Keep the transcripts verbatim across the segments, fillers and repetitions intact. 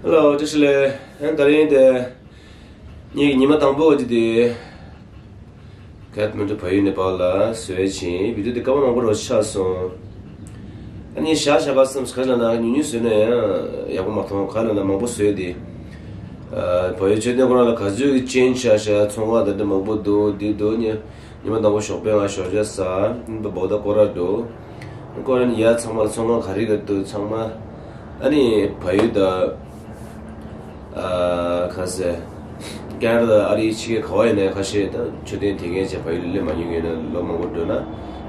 Hello, བཀྲ་ཤིས་བདེ་ལེགས། ཨ་ནི་དེ་རིང་དེ་ངེད་ཀྱི་ཉི་མ་དང་པོ་གི་དེ་ཁ་ཐ་མན་ཌུ་བལ་ཡུལ་ནེ་པཱལ་ལ་བཟོས་ཕྱིན། བི་ཌི་ཡོ་དེ་སྐར་མ་མང་པོ་རོ་ཆགས་སོང་། ཨ་ནི་བཞག་བཞག་ག་བསམ། ག་ལ་ན་ཉུང་ཉུང་བཟོས་ན་ཡང་ཡག་པོ་མ་མཐོང་། ག་ལ་ན་མང་པོ་བཟོས་དེ། ཨ་བལ་ཡུལ་མཆོད་རྟེན་ཁོ་རང་ལ་ག་ཚོད་ཀྱི་ཅན་ཆ་བཞག་ཚོང་ཁང་དེ་འདྲ་མང་པོ་འདུག་འདི་འདུག་ཉེ། ཉི་མ་དང་པོ་ཞོགས་པའི་ང་ཞོགས་ཇ་ཟ། འདི་བོ་ད་སྐོར་ར་འགྲོ། སྐོར་ར་ནི་ཡ་ཚང་མ་ལ་ཚོང་ཁང་ག་རེ་ག་འདུག་ཚང་མ། ཨ་ནི་བལ་ཡུལ་ད། ཨ་ཁ་སེ། ཀེ་ན་ཌ་དང་ཨ་རི་ཕྱི་རྒྱལ་ག་བ་ཡིན་ན་ཁ་ཤས་ད་མཆོད་རྟེན་དེ་གས་བྱས་བལ་ཡུལ་ལ་སླེབས་མ་མྱོང་ཡོད་ན་ལོ་མང་པོ་འགྲོ་ན་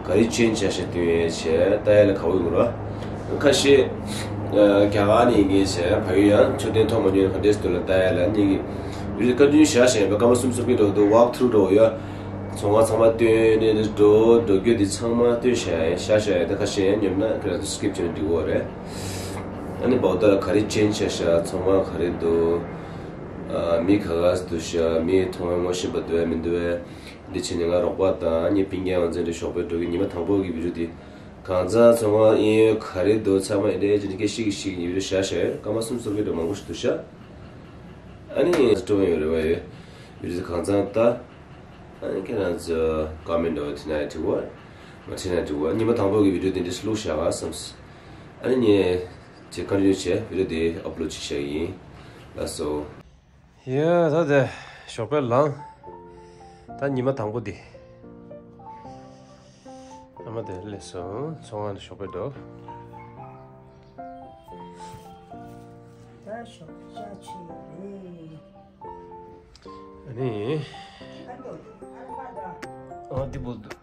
ག་རེ་ཅན་ཆ་ཤ་སྟོན་ཡས་བྱས་ལྟ་ཡ་ལ་དགའ་བོ་ཡོད་ར། ཁ་ཤས་ཨ་རྒྱ་གར་ནས་ཡིན་མཁན་བྱས་བལ་ཡུལ་ཡང་མཆོད་རྟེན་མཐོང་མ་མྱོང་ཡོད་ན་ག་འདྲས་སྟོན་ལ་ལྟ་ཡ་ལ་ནི་གི་བི་ཌི་ཡོ་བཀའ་དྲིན་བཞག་བཞག་ཡིན་པ་སྐར་མ་གསུམ་གསུམ་གྱི་འགྲོ་འདུག་ཝོག་ཐུ་རུ་འགྲོ་ཡ། ཚོང་ཁང་ཚང་མ་སྟོན་ནས་འགྲོ་འགྲོ་རྒྱུ་དེ་ཚང་མ་སྟོན་བཞག་ཡ་བཞག་བཞག་ཡ་ད་ཁ་ཤས་ཡང་ཉོབ་ན་ཁྱེད་རང་ཚོ་སི་ཀིབ་བྱས་ན་འགྲིག་གོ་རེད། ཨ་ནི་བོ་ད་ག་རེ་ཅན་ཆ་ཤ་ཚོང་ཁང་ག་རེ་འདུག་ཨ་མི་ག་ག་འདུག་ཤ་མི་མཐོང་བའི་ངོ་ཤེས་པ་འདུག་ཡ་མི་འདུག་བས། འདི་བྱས་ནས་ང་རོགས་པ་དང་ངའི་སྤུན་ཀྱག་ང་ཚོ་འདི་ཞོགས་པའི་འགྲོ་གི་ཉི་མ་དང་པོ་གི་བི་ཌི་ཡོ་འདི་གང་ཚང་ཚོང་ཁང་གཡས་གཡོན་ག་རེ་འདུག་ཚང་མ་འདི་འདྲའི་བྱས་ནས་སྐད་ཤིག་གི་ཤིག་གི་བི་ཌི་ཡོ་བཞག་བཞག་ཡོད། སྐར་མ་གསུམ་གསུམ་གི་འགྲོ་མང་པོ་ཞིག་འདུག་ཤག་ཨ་ནི་ང་ཚོ་སྤྲོ་བོ་ཡོད་རེ་བ་ཡོད། བི་ཌི་ཡོ་འདི་གང་ཚང་ལྟ། ཨ་ནི་ཁྱེད་རང་ཚོ་ཀོ་མེན་ཊི་འདྲ་བོ་བྲིས་ན་ཡང་འགྲིག་གོ། མ་བྲིས་ན་འགྲིག་གོ། ཉི་མ་དང་པོ་གི་བི་ཌི་ཡོ་འདི་འདྲ་ཞིག་བླུགས་བཞག་ག་བསམས། ཨ་ནི་ངས་དེ་ཀོན་ཊི་ནིའུ་བྱས་བི་ཌི་ཡོ་འདི་ཨབ་ལོཌ་བྱེད་བཞག་ཡིན། ལགས་སོ། ཡ་ད་དེ་ཞོགས་པའི་ལངས། ད་ཉི་མ་དང་པོ་འདི། ཨ་མ་དེ་སླེབས་སོང་། ཚོང་ཁང་ནས་ཞོགས་པའི་འགྲོ། ད་ཞོགས་ཇ་མཆོད་རེད། ཨ་ནི། ཨ་འདི་བོ་འདུག་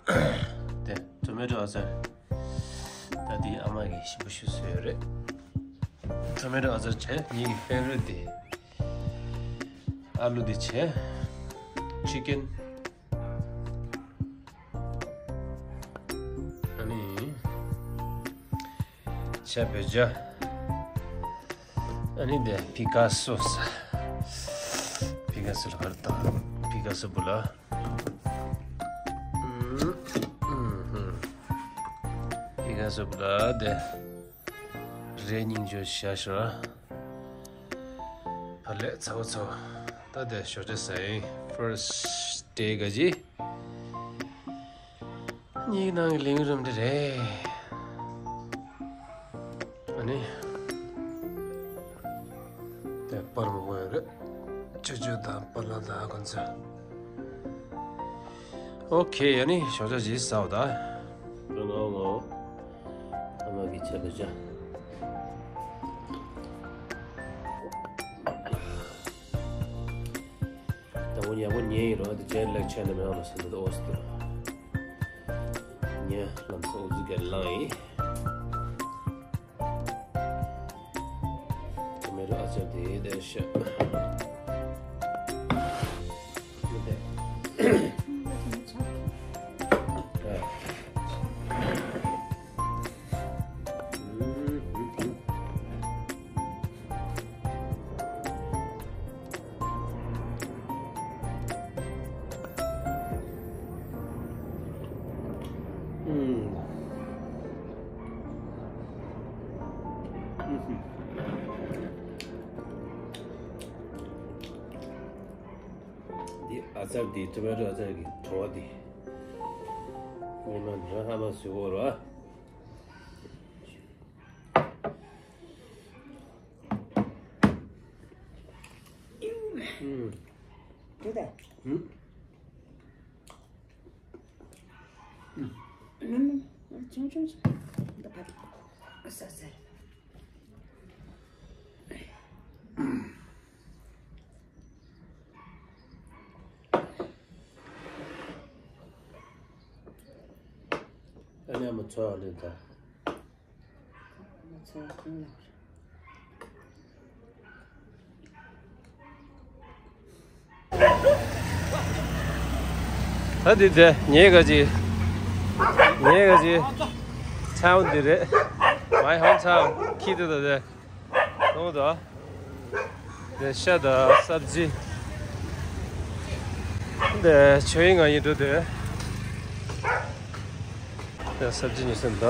དེ་ཊོ་མེ་ཊོ་ཨ་ཙར། ད་འདི་ཨ་མ་གིས་ཞིམ་པོ་ཞིག་བཟོས་ཡོད་རེད། ཊོ་མེ་ཊོ་ཨ་ཙར་བྱས། ངའི་ཕེ་ཝ་རིཊ་དེ། ཨ་ལུ་འདི་བྱས། ཅི་ཀེན། ཨ་ནི། ཤ་བོད་ཇ། ཨ་ནི་དེ་ཕི་ཀ་སོ་ས། ཕི་ཀ་སོ་ལ་ཧར་ཏ། ཕི་ཀ་སོ་བུ་ལ། ཕི་ཀ་སོ་བུ་ལ་དེ། རེ་སྙིང་རྗེ་ཤ་ཤ། ཕ་ལེ་ཚ་བོ་ཚ་བོ། ད་དེ་ཞོགས་ཇ་ཟ་ཡིན། ཕར་སི་ཊི་ཌེ་ག་ཅི། གཉིས་ནང་གི་ལིང་རུམ་འདི་རེད། ཨ་ནི། དེ་པར་མོ་གོ་ཡོད་རེད། ཅོ་ཅོ་དང་པ་ལ་དང་ཁོ་ཚོ། ཨོ་ཁེ། ཨ་ནི་ཞོགས་ཇ་ཅིག་ཟ་འོ་ད། ང་ང་ཨ་མ་གི་ཆ་བེ་ཅ། དང་པོ་ཉལ་པོ་ཉལ་ཡིན་རོ། དེ་ཇེཊ་ལེག་ཆགས་ནས་མེད་ལ་སོང་འདུག་ཨོ་སི་ཏུ། ཉལ་ལམ་སང་འུ་ཚུགས་ཀྱི་ལངས་ཡིན། ཊོ་མེ་ཊོ་ཨ་ཅག་དེ་དེ་ཤ། འདི་ཨ་ཙར་འདི་ཊོ་མེ་ཊོ་ཨ་ཙར་གྱི་བྲོ་བ་འདི། ཉི་མ་འདི་ཨ་མ་བཟོས་པ་རེད། ཨུམ། དེ་ད། ཨུམ། ཨུམ། ཨུམ། ཆུང་ཆུང་ཆུང་། འདི་ཕ། ཨ་ས་ས། ཨ་ནི་ཨ་མ་ཚོ་ཨ་ལེ་ད། ད་འདི་དེ་ངའི་ག་ཅི། ངའི་ག་ཅི། ཊའུན་འདི་རེད། མའི་ཧོམ་ཊའུན། ཁྱི་དེ་ད་དེ། ནོ་ད། དེ་ཤ་ད་སབ་ཇི། དེ་ཆོས་ཡིན་ང་ཡིན་འགྲོ་དེ། དེ་སབ་ཇི་ཉོ་སེམས་ད།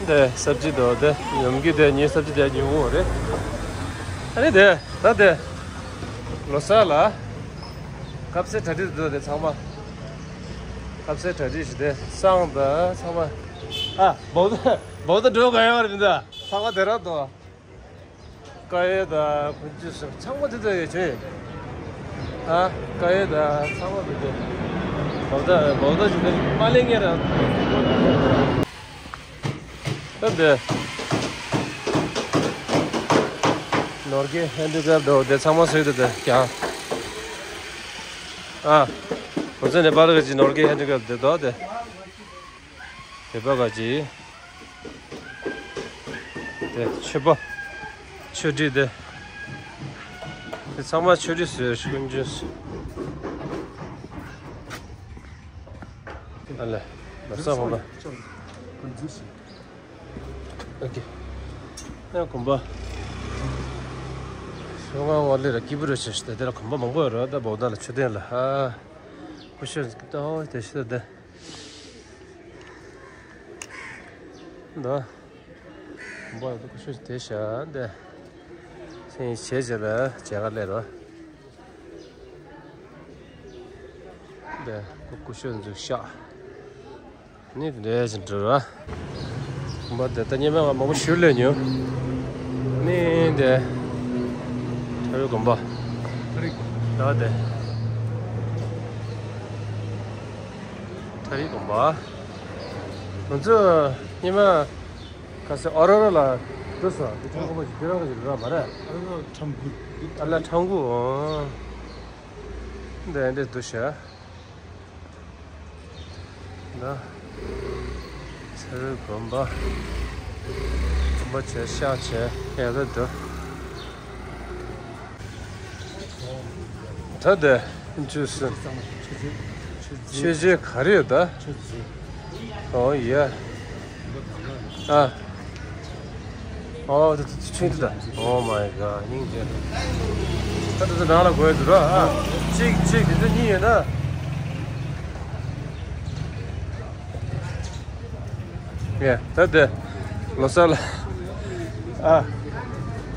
དེ་སབ་ཇི་དོ་དེ་ཉོམ་གི་དེ་ངའི་སབ་ཇི་དེ་ཉོ་འོ་རེད། ཨ་ནི་དེ་ད་དེ་ལོ་གསར་ལ་ཁ་ཟས་གྲ་སྒྲིག་དོ་དེ་ཚང་མ། ཁ་ཟས་གྲ་སྒྲིག་ཞིག་དེ་བསང་དང་ཚང་མ། ཨ་བོ་ད་བོ་ད་འགྲོ་ག་ཡོད་རེད་འདི་ཚང་མ་དེ་ར་དོ། ཀ་ཡེ་དང་ཕུན་ཚོགས་སུ་ཚང་མ་དེ་ཚོ་ཡོད་ཆོས། ཨ་ཀ་ཡེ་དང་ཚང་མ་དེ་ཚོ། བོ་ད་བོ་ད་ཞིག་དེ་མ་ལེན་ངེས་ར། ད་འདི་ནོར་གྱི་ཧན་ཌི་ཀེབ་འདུག་དེ་ཚང་མ་སུས་འདུག་དེ་ཀྱང་། ཨ་ཁོ་ཚོ་ནེ་པཱལ་གི་ཅི་ནོར་གྱི་ཧན་ཌི་ཀེབ་འདི་འདུག་དེ། དེ་པ་ག་ཅི། དེ་ཆོས་པ། ཆོས་སྒྲིག་དེ། དེ་ཚང་མ་ཆོས་སྒྲིག་ཟེར་ཤུགས་འཇུས། ཨ་ལེ། ལ་ས་ཧོ་ལ། ཨོ་ཀེ། ཡང་གོམ་པ། ཤོག་ངང་བ་ལེ་ར་སྐྱིད་པོ་རེ་བྱས་ཤི་ད་དེ་ལ་གོམ་པ་མང་པོ་ཡོད་ར་ད་བོག་ད་ལ་མཆོད་རྟེན་ལ་ཧ། ཀུ་ཤུ་ད་ཧོ་དེ་ཤི་ད་དེ། ད། གོམ་པ་ཡོད་ད་ཀུ་ཤུ་དེ་ཤ་དེ། སེང་བྱེད་བྱེད་ལ་བྱེད་ག་ལེ་ར། དེ་ཀུ་ཀུ་ཤུ་འཛུགས་ཤ། ནི་དེ་འདྲ་ཞིག་འགྲོ་ར། མ་དེ་ད་ཉི་མ་ང་མང་པོ་ཞུ་ལས་ཉོ། ནི་དེ། ཁྲ་རུ་དགོན་པ། ད་དེ། ཁྲ་རུ་དགོན་པ། ང་ཚོ་ཉི་མ་ཁ་སེ་ཨོ་རོ་རོ་ལ་འགྲོ་སོང་། དེ་ཁྲ་དགོན་པ་ཞིག་དེ་རང་ག་ཞིག་ར་མ་རེད། ཨོ་རོ་རོ་ཁྲམ་ཁུ། ཨ་ལ་ཁྲང་གུ་འོང་། འདི་འདི་འདུག་ཤག་ད། ཚེ་རིང་དགོན་པ། དགོན་པ་བྱས་ཤག་བྱས་ཡག་པོ་འདུག་ད་དེ་ཆུ་སྲིན། ཆུ་ཆུ་ག་རེ་ཡོད་ད། ཨོ་ཡ། ཨ། ཨོ་དེ་དེ་ཆུ་འདི་ད། Oh my god. སྙིང་རྗེ། ད་དེ་ཚོ་ནང་ལ་འགོས་འདུག་ར། ཨ། གཅིག་གཅིག་དེ་ཚོ་གཉིས་ཡོད་ན། ཡ། ད་དེ་ལོ་གསར་ལ། ཨ།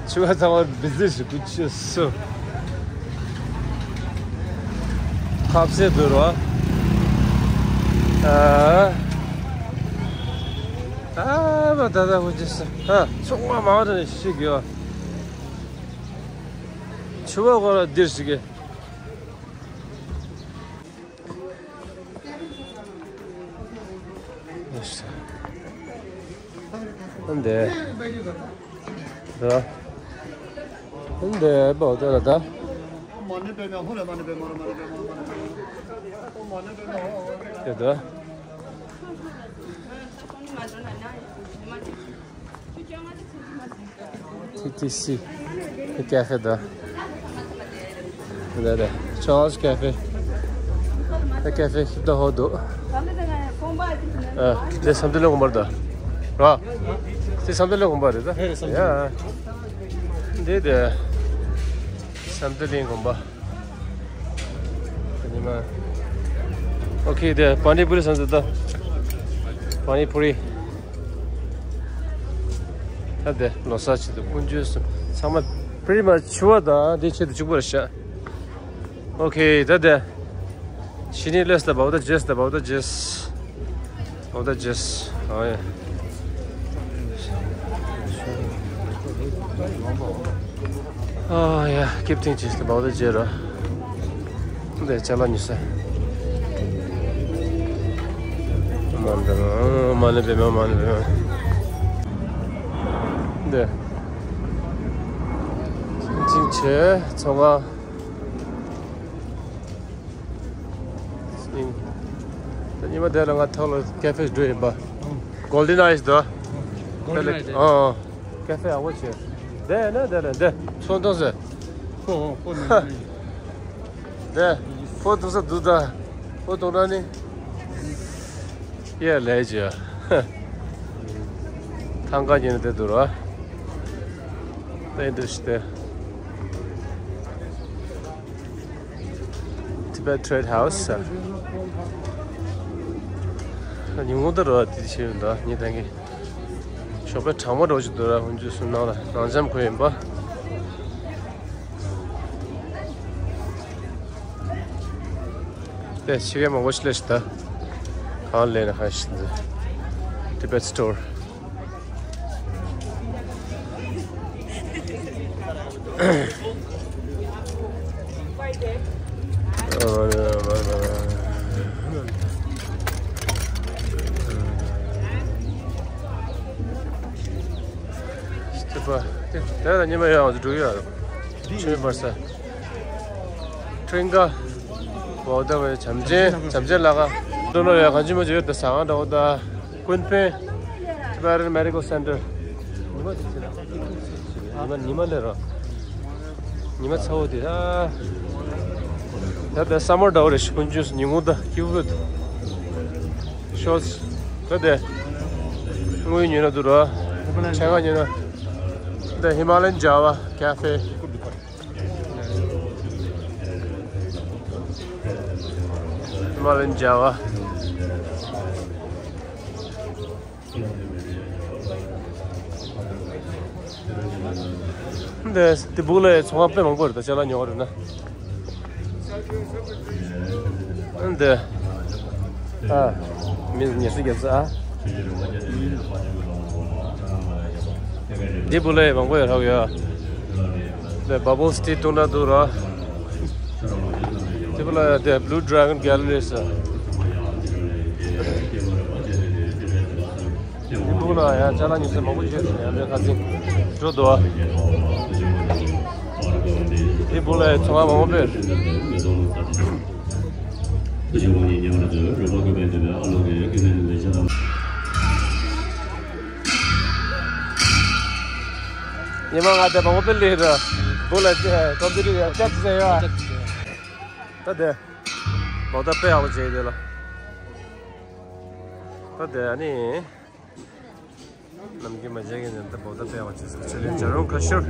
ཆུ་བ་ཚང་མ་བི་ཟི་ཞིག་གུ་ཆུ་སུ། ཁབ་སེ་དུ་རོ། ཨ། ཨ་མ་ད་ད་གུ་ཆུ་སུ། ཨ། ཚོང་མ་མང་དུ་ཞིག་ཡོད། ཆུ་བ་གོ་ལ་འདིར་ཞིག་གི། འདི། ད། འདི་བོ་ད་ལ་ད། དེ་ད། ཊི་ཊི་སི། ཀེ་ཧྥེ་དང་། ད་ད། ཆརལ་སི་ཀེ་ཧྥེ། ད་ཀེ་ཧྥེ་ཞིག་ད་ཧོ་འདུག་ཨ། དེ་བསམ་གཏན་གླིང་དགོན་པ་རེད་ད། ར། དེ་བསམ་གཏན་གླིང་དགོན་པ་རེད་ད། ཡ། འདི་དེ། བསམ་གཏན་གླིང་དགོན་པ། ཉི་མ། ཨོ་ཁེ། དེ་པ་ནི་པུ་རི་བསམ་གཏན་ད། པ་ནི་པུ་རི། ད་དེ་ལོ་གསར་ཆེད་དུ་ཀུན་སྤྱོད་སུ་ཚང་མ་pretty much ཆུ་བ་དང་དེ་ཆེད་དུ་གཅིག་པ་རེད་ཤག་ཨོ་ཁེ། ད་དེ་ཕྱི་ནས་སླེབས་ད་བའོ་ད་ཇེས་ད་བའོ་ད་ཇེས། བའོ་ད་ཇེས། ཨོ་ཡ། ཨོ་ཡ། ཀིབ་ཐིང་ཇེས་ད་བའོ་ད་ཇེ་ར། འདི་ཅ་ལག་ཉོ་ས། མ་འདི་མ་ནི་བེ་མ་མ་ནི་བེ་མ། འདི། ཅིང་ཆེ་ཚོ་ང་། ད་ཉི་མ་དེ་ལ་ང་ཐོག་ལ་ཀེ་ཧྥེ་འགྲོ་ཡིན་པ། གོལ་ཌེན་ཨའིས་དོ། གོལ་ཌེན་ཨའིས། ཨ་ཨ། ཀེ་ཧྥེ་ཨ་བོ་ཆེ། དེ་ན་དེ་ལ་འདི་ཚོང་དོང་ཟེར། ཧོ་ཧོ་ཧོ་ནི། དེ། ཕོ་དུང་ས་དུ་ད། ཕོ་དུང་ན་ནི། ཡ་ལས་ཅི། ཐང་ག་ཉིན་དེ་དུ་ར། དེ་འདུ་ཤི་དེ། Tibet Trade House ཟེར། ཉིན་གུང་དུ་ར་དེ་ཤི་ཡོད་འདུག་ཉི་ཐང་གི། ཞོགས་པའི་གྲང་མོ་འདྲ་བོ་ཞིག་འདུག་ར། ཧུན་ཇུ་སུ་ནང་ལ་ནང་འཇམ་ཁོ་ཡིན་པ། དེ་ཕྱི་རྒྱལ་མང་པོ་ཞིག་སླེབས་ཤག་ད། གང་ལས་ན་གང་ཞིག་འདི། Tibet Store། དེ་ལ་ཉི་མ་ཡོད་འགྲོ་ཡོད། ཆོས་པར་ས། ཁྲིན་ཀ། འོ་ད་བས་བྱམས་ཆེན་བྱམས་ཆེན་ལགས་ཀ། འགྲོ་ནོ་ཡ་གང་ཅི་མ་ཅི་ཡོད་ད་ཟ་ཁང་འདྲ་བོ་ད། ཀུན་ཕན། Tibetan Medical Center། ཉི་མ་ཉི་མ་ལས་རོ། ཉི་མ་ཚ་བོ་དེ་ད། ད་ད་སམ་མར་འདྲ་བོ་རེད་ཤི། ཀུན་ཅུས་ཉིན་གུང་ད་ཁྱི་བུད། ཤོས། ད་དེ། དངུལ་ཉོས་ན་འདུག་རོ། ཆང་ཁ་ཉོས་ན། ད་ཧི་མ་ལ་ཡན་ཇ་བ་ཁ་ཧྥེ། ཧི་མ་ལ་ཡན་ཇ་བ། འདི་འདི་སྦུག་ལ་ཚོང་ཁང་དཔེ་མང་པོ་རེད། ད་ཅ་ལག་ཉོ་བ་རེད་ན། འདི། ཨ། མི་ཉི་ཤུ་བརྒྱབ་ས་ཨ། འདི་སྦུག་ལ་མང་པོ་ཡོད་རག་ཡོད། འདི་bubbles tea བཏུང་ན་འདུག་ར། འདི་སྦུག་ལ་འདི་Blue Dragon Gallery ཟེར། འདི་སྦུག་ལ་ཡང་ཅ་ལག་ཉོ་ས་མང་པོ་ཡོད་ཟེར། ཡང་འདི་ཁ་སང་འགྲོ་འདུག་ཨ། འདི་སྦུག་ལ་ཚོང་ཁང་མང་པོ་ཡོད། ཉི་མ་ང་དེ་མང་པོ་སླེབས་ར། སྦུག་ལ་ཀོམ་པི་ཊར་ཡ་ཅག་ཟེར་ཡ། ད་དེ་ལོ་ད་དཔེ་ཡག་པོ་བྱས་དེ་ལ། ད་དེ་ཨ་ནི། ནམ་རྒྱུན་མ་བྱས་ཀྱི་ནི་ད་ལོ་ད་དཔེ་ཡག་པོ་བྱས་སོང་། ཆེད་ལས་བྱ་རུང་ཁ་ཤོར།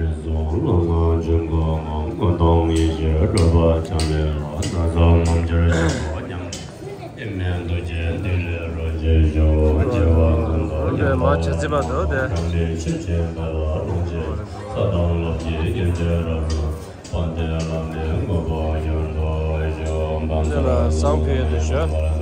དེ་མ་བྱས་ཚིག་པ་འདུག་དེ། དེ་ལ་བསང་ཕུལ་ཡོད་དུ་ཞུ།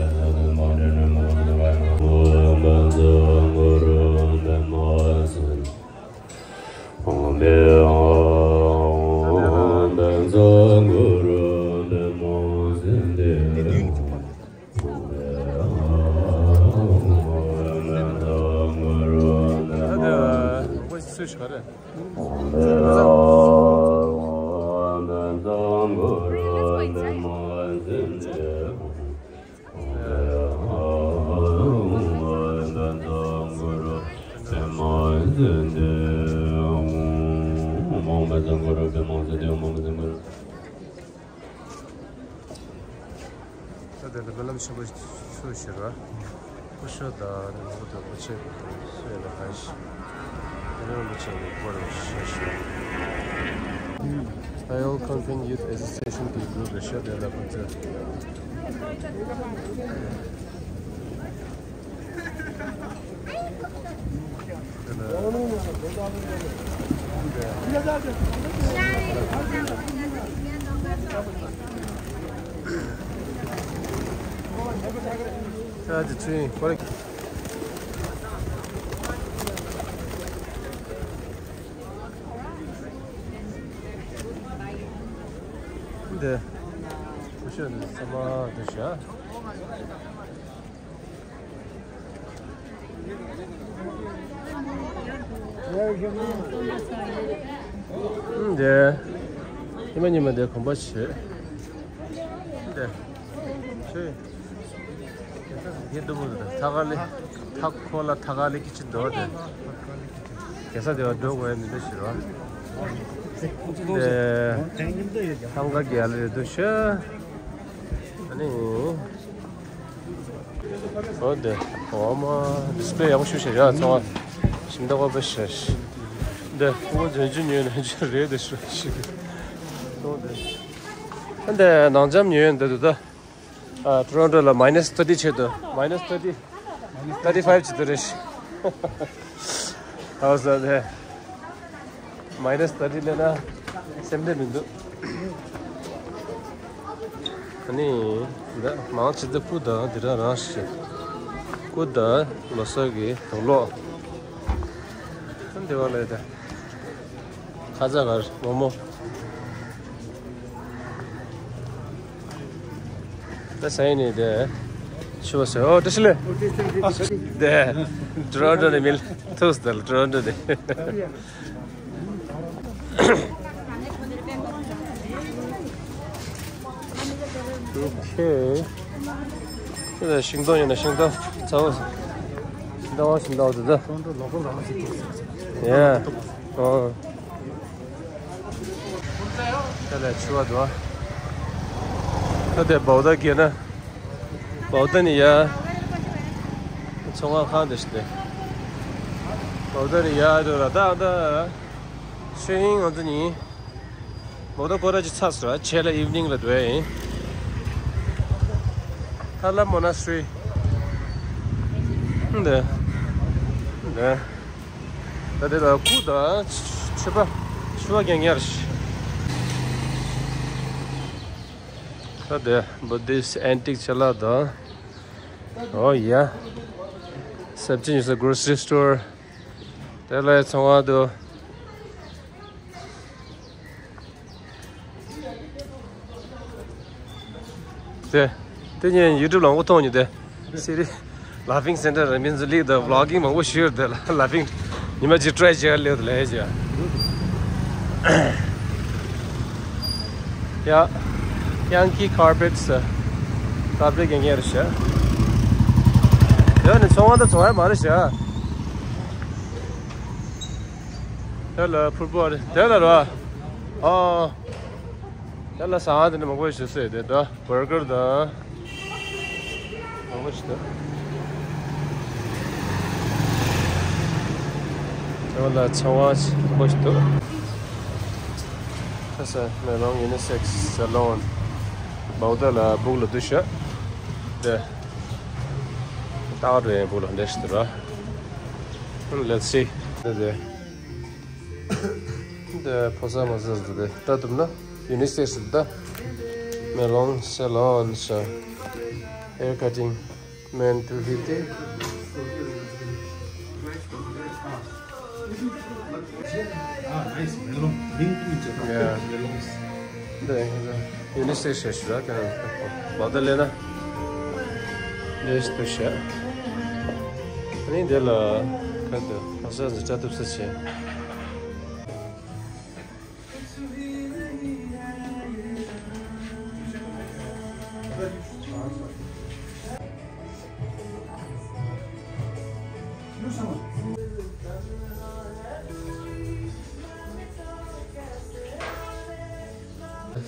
ད་དེ་འདྲ་སྨོན་ལམ་ཆེན་པོ་སུ་ཞིག་ར། སྐུ་ཞབས་དང་ནི་མང་པོ་དང་པོ་ཆེ་སུ་ཡིན་ན་གང་ཞིག་དེ་ནས་རིན་པོ་ཆེ་གི་སྐོར་ལ་ཤེས་ཤིང་། Tayol Khonphen Youth Association གི་གུ་རུ་ཞབས་དེ་ལ་ཕན་ཚུན། འདི། ཁུ་ཤོད་འདི་ཚང་མ་འདི་བཞག་འདི། ཉི་མ་ཉི་མ་འདི་གོམ་པ་བྱེད། འདི། ཆོས། འདི་འདུག་མོ་འདི་ཐ་ཀ་ལི། ཐ་ཁོ་ལ་ཐ་ཀ་ལི་ཀི་ཆི་འདོག་འདི། གེ་ས་དེ་བ་འགྲོ་དགོས་ཡ་མི་འདུག་ཞེས་རོ། འདི། ཐང་ཀ་གེ་ལི་རེད་འདུག་ཤ། ཨ་ནི། འོ་དེ། འོ་མ། ཌིས་པི་ལེ་ཡག་པོ་ཞིག་བྱས་ཡ་ཚང་མ། ཞིམ་འདྲ་བ་བྱས། འདི་ཁོ་བོ་འཛོན་རྒྱུ་ཉོས་ན་རྒྱུ་རེད་དེ་ཞུ་ཞིག་འོ་དེ། འདི་ནང་འཇམ་ཉོས་འདི་འདུག་ད། ཨ། ཊོ་རོན་ཊོ་ལ་མའི་ནས་ཐར་ཊི་བྱེད་འདུག་མའི་ནས་ཐར་ཊི། ཐར་ཊི་ཕའིབ་བྱེད་འདུག་རེད་ཤག་ཨའོ་ས་དེ། མའི་ནས་ཐར་ཊི་ལེན་ན་སེམས་བདེ་མི་འདུག་ཨ་ནི། འདི་མང་ཆེ་ད་སྐུ་དང་འདི་འདྲ་རང་ཞིག་སྐུ་དང་ལོ་གསར་གྱི་དུག་ལོག་འདི་བ་ལས་ད། ཁ་ཚ་གར་མོ་མོ། ད་ས་ཡིན་ནི་དེ། ཆུ་བ་སེ་ཨོ་ཏི་ཤི་ལེ། དེ། ཊོ་རོན་ཊོ་ནས་མིལ། ཐུགས་དལ་ཊོ་རོན་ཊོ་ནས། ཨོ་ཁེ། དེ་ལ་ཤིང་སྡོང་ཡིན་ན་ཤིང་སྡོང་ཚ་བོ། ཤིང་སྡོང་ཤིང་སྡོང་དེ་ད། ཡ། ཨོ། དེ་ལ་ཆུ་བ་འདུག་ད་དེ་བའུ་ད་གྱེས་ན། བའུ་ད་ནི་ཡ། ཚོང་ཁང་དེ་ཞིག་དེ། བའུ་ད་ནི་ཡ་འདུག་ལ་ད་ད། ཤེ་ཧིང་ང་ཚོ་གཉིས། མོ་ཏོ་སྐོར་ར་ཅིག་ཚར་སོང་རྗེས་ལ་ཨིབ་ནིང་ལ་འགྲོ་ཡ་ཡིན། ཐ་ལ་མོ་ན་སི་ཊི་རི། འདི། འདི། ད་དེ་ལ་སྐུ་དང་ཆུ་པ་ཆུ་བ་རྐྱང་རྐྱང་རེད། ད་དེ་བུ་དིསི་ཊི་ཨན་ཊིག་ཅ་ལག་དང་། ཨོ་ཡ། སེབ་ཅིན་ཡོད་ས་གྲོ་སི་རི་སི་ཊོར། དེ་ལ་ཚོང་བ་འདུག་དེ། དེ་ཉིན་ཡུ་ཊུབ་ལ་འོ་མཐོང་མྱོང་དེ། སི་རི། ལ་ཕིང་སེན་ཊར་རེ་མིན་ཟུ་ལི་དང་བི་ལོག་གིང་མང་པོ་ཞུས་ཡོད་དེ་ལ་ལ་ཕིང་། ཉི་མ་གཅིག་ཊི་རའི་བྱེད་ཡ་ལེའུ་དེ་ལས་བྱས། ཡ། ཡང་ཀི་ཁར་པེཊ་ཟེར། ཁར་པེཊ་རྐྱང་རྐྱང་རེད་ཤག་དེ་ནི་ཚོང་བ་དང་ཚོང་ཡ་མ་རེད་ཤག་དེ་ལ་ཕུར་བུ་རེད་དེ་ལ་ར། ཨ། དེ་ལ་ཟ་ཁང་དེ་ནི་མང་པོ་ཞིག་བཟོས་ཏེ་ད་བར་གར་དང་། མང་པོ་ཞིག་འདུག་དེ་ལ་ཚོང་བ་མང་པོ་ཞིག་འདུག་ཁ་ས་མེ་ལོང་ཡུ་ནི་སེག་སི་སེ་ལོན། བའུ་ད་ལ་སྦུག་ལ་འདུག་ཤག་དེ། ཏག་ཏག་འགྲོ་ཡ་སྦུག་ལ་འདྲ་ཞིག་འདུག་ར། Let's see. དེ་དེ། འདི་ཕོ་གསར་མོ་གསར་འདི་ལྟ་ཐུབ་ན་ཡུ་ནི་སེག་སི་ད། མེ་ལོང་སེ་ལོན་ཟེར། Hair cutting, men two fifty. Yeah. འདི་ཡུ་ནི་སེག་སི་ཞེས་ཞུ་ར་ཀན་མ་ད་ལེ་ན། ལེས་ཏུ་ཤ། ཨ་ནི་འདི་ལ་ཁ་ཏུ་ཕོ་གསར་འདི་ལྟ་ཐུབ་ས་བྱས།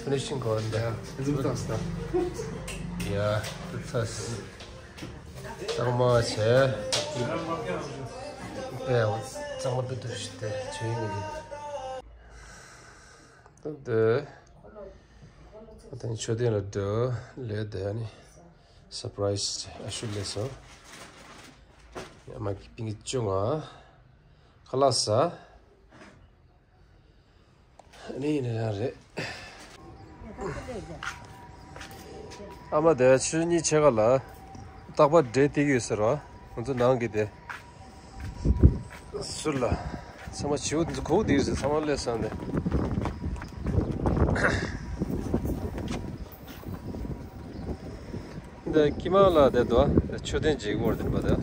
Finishing going there. It's a tough stuff. Yeah, it's tough. གཙང་མ་བྱས། དཔེ་གཙང་མ་དཔེ་དུ་ཞིག་དེ་བྱས་ཡིན་གྱི། ད་དེ། ད་མཆོད་རྟེན་ལ་འགྲོ་ལས་དེ་ནི་སར་པ་རའི་ཛི་ཨ་ཤུ་ལས་སོ། ཡ་མ་གི་པིང་བཅོ་ལྔ། ཁ་ལག་ཟ། ནི་ནི་རང་རེད། ཨ་མ་དེ་ཆུ་གཉིས་ཆེ་ག་ལ་རྟག་པར་འབྲས་ཏིག་ཡོད་ཟེར་བ། ང་ཚོ་ནང་གི་དེ་ཟུར་ལ་ཚང་མ་བྱིའུ་འདི་ཚོ་གོག་དེ་ཡོད་ཟེར་ཚང་མ་སླེབས་སོང་དེ། འདི་ཀི་མ་ལ་དེ་དོ་མཆོད་རྟེན་བྱེད་དགོས་དེ་མ་དེ།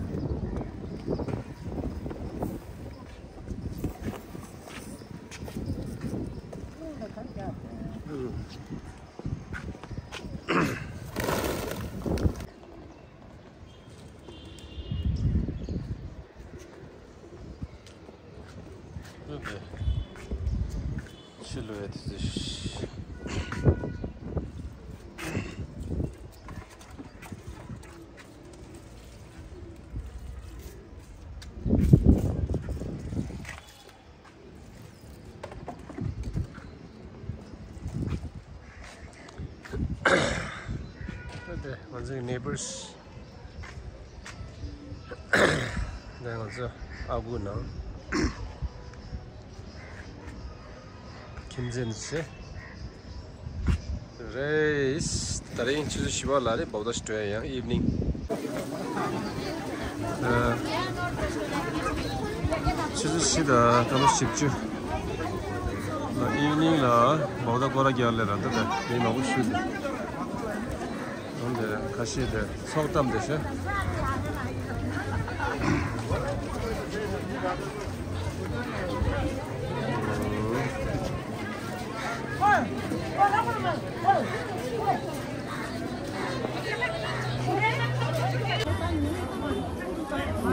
ཕྱི་ལོགས་ཡ་དེ་ཚོ། ང་ཚོའི་ནེ་བར་སི། ང་ཚོ་ཨ་ཁུ་ནང་། ཁྱིམ་མཚེས་འདི་ཚེ་རེད། ད་རིང་ཆུ་ཚོད་བཞི་པ་ལ་རེད། བོག་ད་ཞིག་འགྲོ་ཡ་ཡང་ཨིབ་ནིང་། ཆུ་ཚོད་བཞི་དང་སྐར་མ་བཞི་བཅུ་ལ་ཨིབ་ནིང་ལ་བོག་ད་སྐོར་ར་རྒྱག་ལེ་ར། ད་ད་རེད་མང་པོ་ཞུ་དེ། འོན་ཏེ་ཁ་ཤས་དེ་ཚོགས་གཏམ་དེ་ཤོད།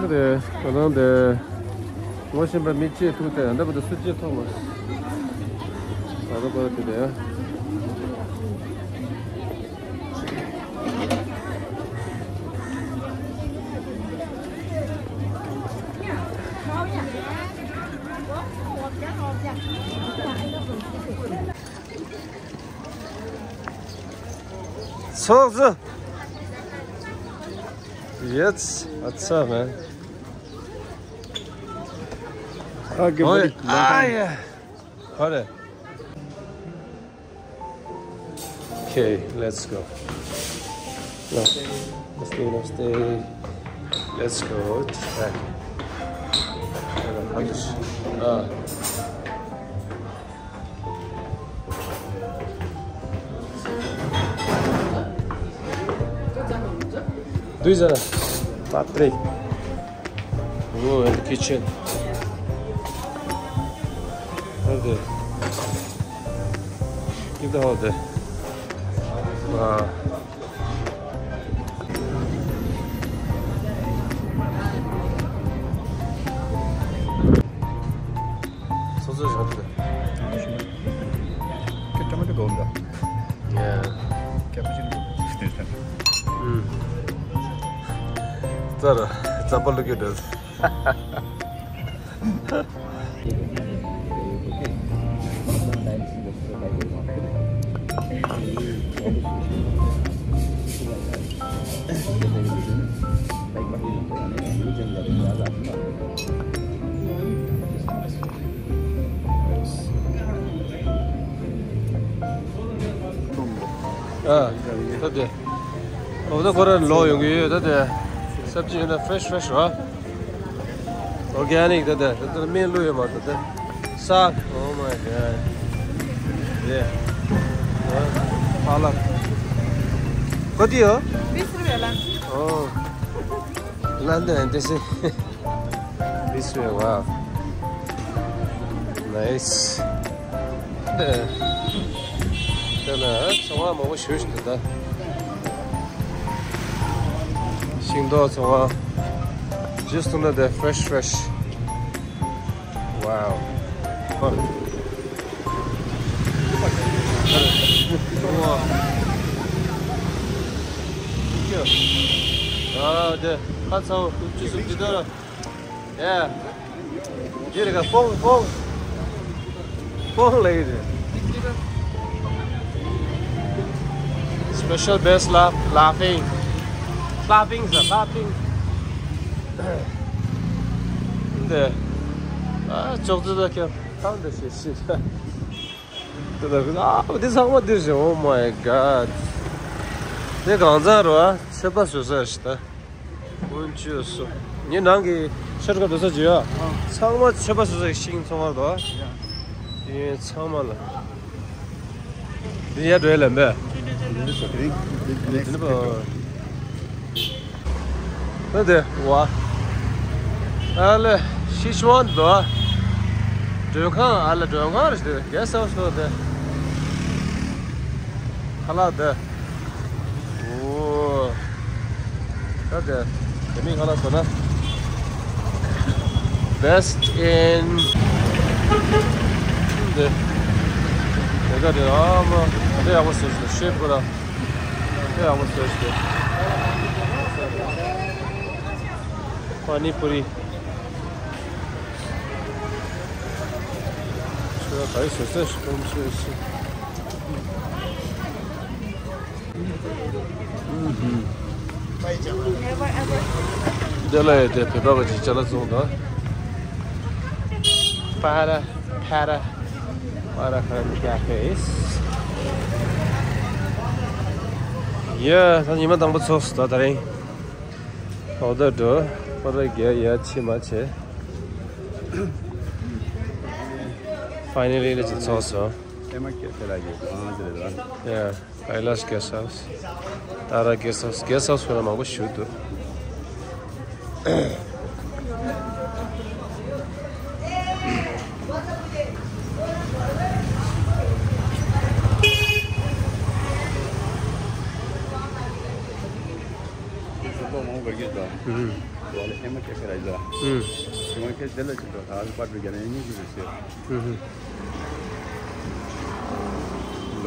འདི་རེད། ད་ནང་དེ་ངོ་ཤེས་པ་མི་གཅིག་ཐུག་སྟེ་འདི་བར་དུ་སུ་གཅིག་མཐོང་མ་སོང་། ད་ལྟ་བར་དུ་དེ། ཚོགས་གཙོ། Yes, what's up, man? Okay, ཨོ་ཡེ། Buddy. Long time. ཨ་ཡེ། ཧོ་རེ། Okay, let's go. No. Let's stay, let's stay. Let's go. Just back. ཨ། འདུག་ཟེར་ན། པ་ཏྲེ། Oh, and the kitchen. Hold there. Give the hold there. Wow. So, so, so. Tomato go. Yeah. Cappuccino. ཙར་ཙ་པ་ལུག་གི་འདྲ། ཨ། ད་དེ། འོ་ད་ཁོ་རང་ལོག་ཡོང་གི་ཡོད། ད་དེ། སབ་ཇི་ཡོད་ན་ཕྲེཤ་ཕྲེཤ་ར། Organic ད་དེ། ད་དེ་སྨན་བླུགས་ཡོད་མ་རེད་ད་དེ། ཟ། Oh my God. Yeah. ཨ། ཕ་ལག་ག་དེ་ཡོད། ཨོ། ལན་དེ་དེ་སི། This way, wow. Nice. དེ་ལ་ཚོང་བ་མང་པོ་ཞིག་འདུག་ད། ཤིང་ཏོག་ཚོང་བ། Just another fresh, fresh. Wow. ཨ་དེ་ཁ་ཚ་བོ་ཅི་སུ་འདི་ལྟར། Yeah. འདི་རེད་ག་ཕོང་ཕོང་། ཕོང་ལེགས་རེད། Special best laugh, laughing. Laughing is a laughing. འདི། ཨ་ཅོག་ཙེ་ད་ཁྱབ་ཐང་འདི་ཤེས་ཤེས། འདི་ད་ཨ་འདི་ཚང་མ་འདིར་ཞིག Oh my God. འདི་གང་ཚང་རོ་ཨ་ཆད་པ་བཟོ་ས་ཞིག་ད། ཀུན་སྤྱོད་སོ། ངའི་ནང་གི་ཤར་ཁ་འགྲོ་ས་ཅི་ཡ། ཚང་མ་ཆད་པ་བཟོ་ས་ཤིང་ཚང་མ་རོ། ཡིན་ཚང་མ་ལ། འདི་ཡ་འགྲོ་ཡ་ལ་མེད། འདི་ནི་པ། ད་དེ་བ། ཨ་ལེ་ཤི་ཤོན་དོ། མགྲོན་ཁང་ཨ་ལེ་མགྲོན་ཁང་རེད་དེ་གེ་སི་ཧའུ་སི་དོ་དེ། ཁ་ལག་དེ། ཨོ། ད་དེ་དེ་མིང་ཁ་ལག་དོ་ན། Best in དེ། དེ་ག་དེ་ཨ་མ་དེ་ཡག་པོ་བཟོས་སོང་ཤེབ་གོ་ར། དེ་ཡག་པོ་བཟོས་སོང་། པ་ནི་པུ་རི། ཁྱོད་ག་རེ་བཟོས་སོང་ཤེ་གོམས་ཤེས་ཤེ། འདི་ལ་ཡོད་དེ་བོད་པ་གི་ཅ་ལག་བཙོང་དང་། པ་ར་ཕ་ར། Arakan Cafes. Yeah, ད་ཉི་མ་དང་པོ་ཚོགས་སོང་ད་ད་རིང་། ཨོ་ད་འགྲོ། ཨོ་ད་རྒྱ་ཡ་ཕྱི་མ་བྱས། Finally ལ་ཅིག་ཚོགས་སོང་། ཨེ་མ་ཀེ་ཕེ་ལ་ཡོད་ཨང་ཟེར་ར། Yeah, Kailash Guest House. Tara Guest House, Guest House ཁོ་ན་མང་པོ་ཞིག་འདུག་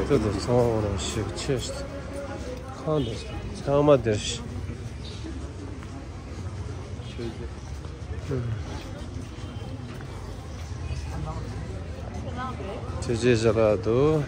ད་ད་ཚང་མ་ཞིག་ཆེ་ཞིག་ཁང་དུ་ཚང་མ་དེར་ཞིག་ཆེ་ཆེ་ཞིག་ལ་འདུག